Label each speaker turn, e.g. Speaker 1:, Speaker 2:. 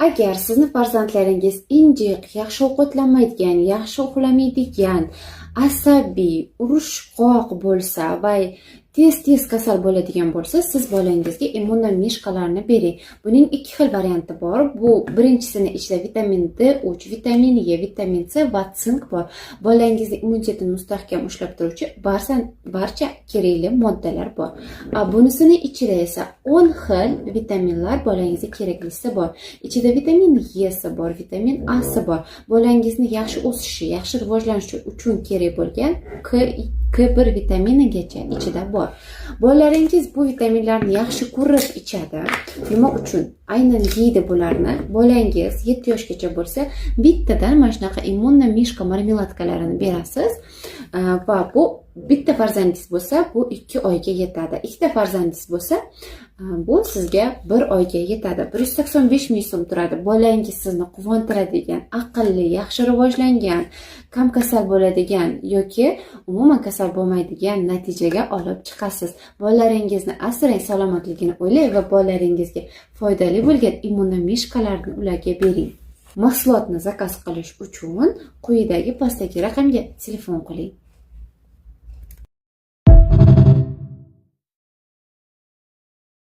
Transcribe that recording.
Speaker 1: Agar sizni farzandlaringiz injiq, yaxshi ovqatlanmaydigan, yaxshi uxlamaydigan, asabiy, urushqoq bo'lsa va tez-tez kasal bo'ladigan bo'lsa, siz bolangizga иммуномишка larni bering. Buning ikki xil varianti bor. Bu birinchisini ichida vitamin D3, vitamin E, vitamin C va sink bor. Bolangizni immunitetini mustahkam ushlab turuvchi barcha kerakli moddalar bor. A bunisini ichida esa 10 xil vitaminlar bolangizga keraklisi bor. Ichida vitamin E si bor, vitamin A si bor. Bolangizni yaxshi o'sishi, yaxshi rivojlanishi uchun kerak bo'lgan K1 vitaminigacha ichida bor. Bolalaringiz bu vitaminlarni yaxshi ko'rib ichadi. Nima uchun? Aynan yeydi bularni. Bolangiz 7 yoshgacha bo'lsa, bittadan mana shunaqa иммуномишка мармеладка larini berasiz va bu bitta farzandingiz bo'lsa, bu 2 oyga yetadi. Ikkita farzandingiz bo'lsa, bu sizga 1 oyga yetadi. 185 ming so'm turadi. Bolangiz sizni quvontiradigan, aqlli, yaxshi rivojlangan, kam kasal bo'ladigan yoki umuman kasal bo'lmaydigan natijaga olib chiqasiz. Bolalaringizni asrang, salomatligini o'ylang va bolalaringizga foydali bo'lgan иммуномишка larni ularga bering. Mahsulotni заказ qilish uchun quyidagi pastdagi raqamga telefon qiling.